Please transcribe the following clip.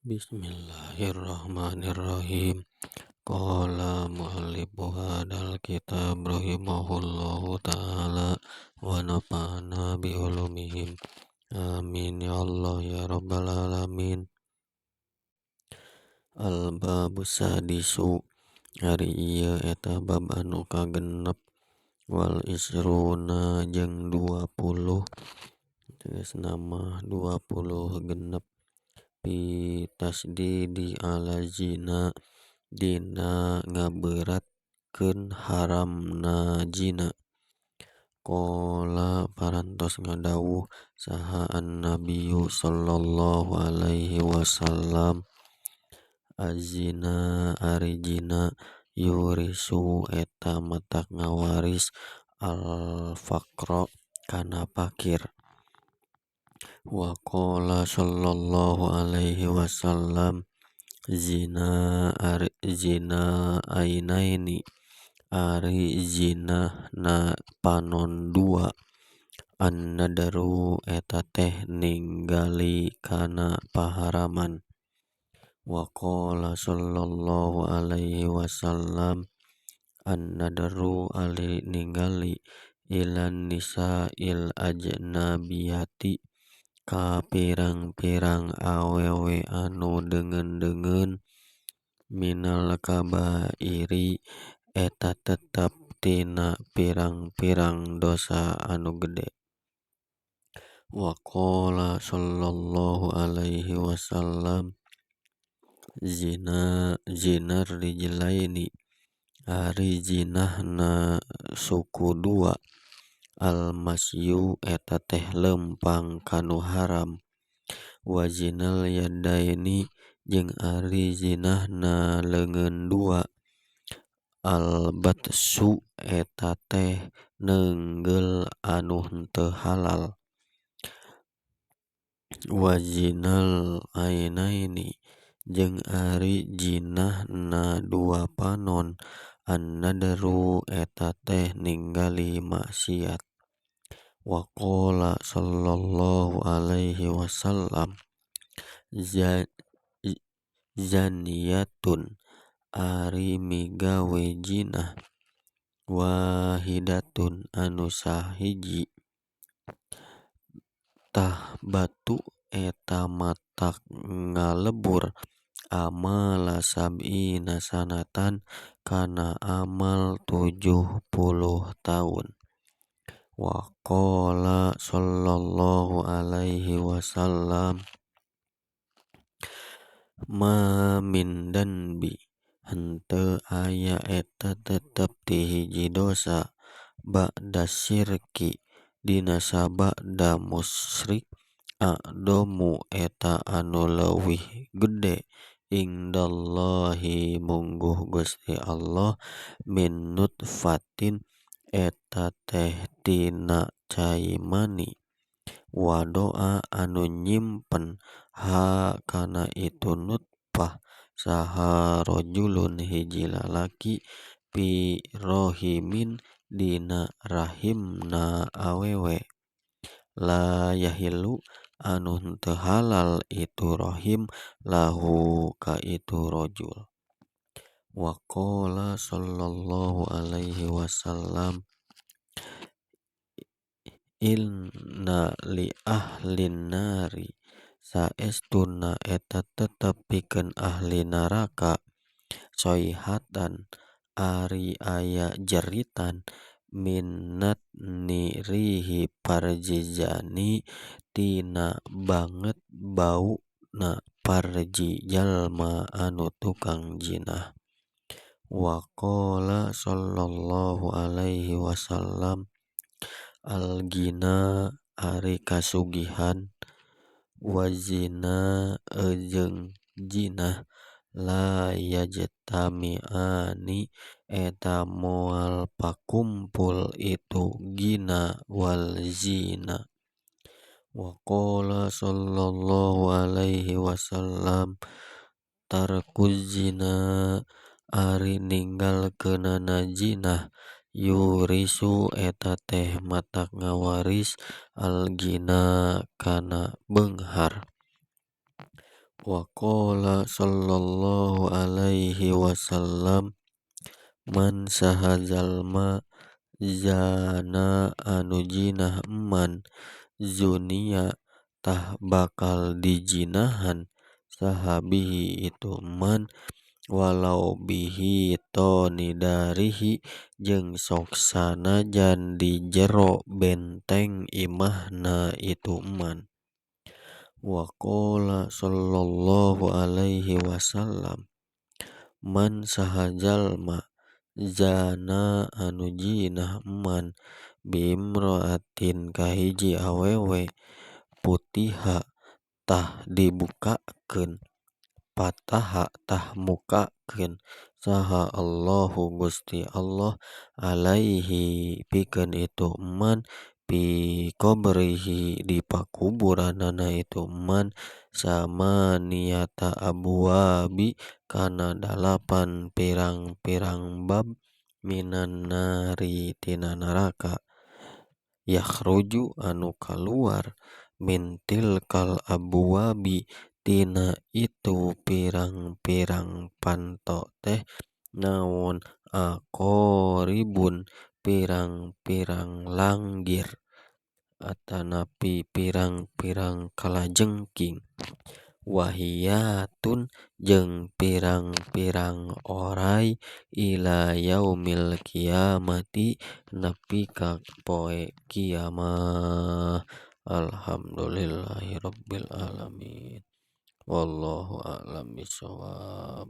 Bismillahirrahmanirrahim. Qala muallifu hadzal kitab rahimahullahu taala wa nafa'ana bi ulumihim. Amin ya Allah ya rabbal alamin. Al babu sadisu ari ieu eta bab anu kagenep wal isruna jeung 20 tegas nama 26 fi tasdidi ala zina dina ngaberatkeun haramna zina. Qala parantos ngadawuh saha an-nabiyyu sallallahu alaihi wasallam azina ari zina yurisu eta matak ngawaris al-faqra kana fakir. Wa qala sallallahu alaihi wasallam zina ari zina ainaini ari zina na panon dua an-nadaru eta teh ninggali kana paharaman. Wa qala sallallahu alaihi wasallam an-nadaru ari ningali ilan nisa'il ajnabiyati ka pirang-pirang awewe anu deungeun-deungeun minal kabairi eta tetep tina pirang-pirang dosa anu gede. Wa qala sallallahu alaihi wasallam zina zinar rijlaini ari zinahna suku dua al-masyu eta teh leumpang kanu haram wa zinal yadaini jeung ari zinahna leungeun dua al-batsu eta teh neunggeul anu henteu halal wa zinal ainaini jeung ari zinahna dua panon an-nadaru eta teh ningali maksiat. Wa qala sallallahu alaihi wasallam zaniyatun ari migawe jinah wahidatun anu sahiji tah batu eta matak ngalebur amala sab'ina sanatan kana amal 70 taun. Wa qala sallallahu alaihi wasallam ma min danbi henteu aya eta tetep ti hiji dosa ba'da syirki dina sabada musyrik a'domu eta anu leuwih gede indallahi mungguh Gusti Allah min nutfatin eta teh tina cai mani wadoa anu nyimpen ha kana itu nutfah saha rajulun hiji lalaki fi rahimin dina rahimna awewe la yahilu anu henteu halal itu rahim lahu ka itu rajul. Wa qala sallallahu alaihi wasallam inna li ahlin nari saestuna eta tetep pikeun ahli neraka soihatan ari aya jeritan minnat nirihi parjizani tina banget bauna parji jalma anu tukang jinah. Wa qala sallallahu alaihi wasallam al-gina ari kasugihan wa zina jeung jinah la yajtami'ani eta moal pakumpul itu gina wal zina. Wa qala sallallahu alaihi wasallam tarkuz zina ari ninggalkeunana jinah yurisu eta teh matak ngawaris al-gina kana beunghar. Wa qala sallallahu alaihi wasallam man saha jalma zana anu jinah eman zunia tah bakal dijinahan saha bihi itu eman walau bihi toni darihi jeung sok sanajan di jero benteng imahna itu eman. Wa qala sallallahu alaihi wasallam man saha jalma zana anu jinah eman bimroatin ka hiji awewe putiha tah dibukakeun pataha tah mukakeun saha Allahu Gusti Allah alaihi pikeun itu eman fi qabrihi di pakuburanana itu eman samaniyata abwabi kana dalapan pirang-pirang bab minan nari tina neraka yakhruju anu kaluar min tilkal abwabi tina itu pirang-pirang panto teh naon aqaribun pirang-pirang langgir atanapi pirang-pirang kalajengking wahiyatun jeung pirang-pirang oray ila yaumil qiyamati nepi ka poe kiamah. Alhamdulillahirabbil alamin wallahu a'lam bishawab.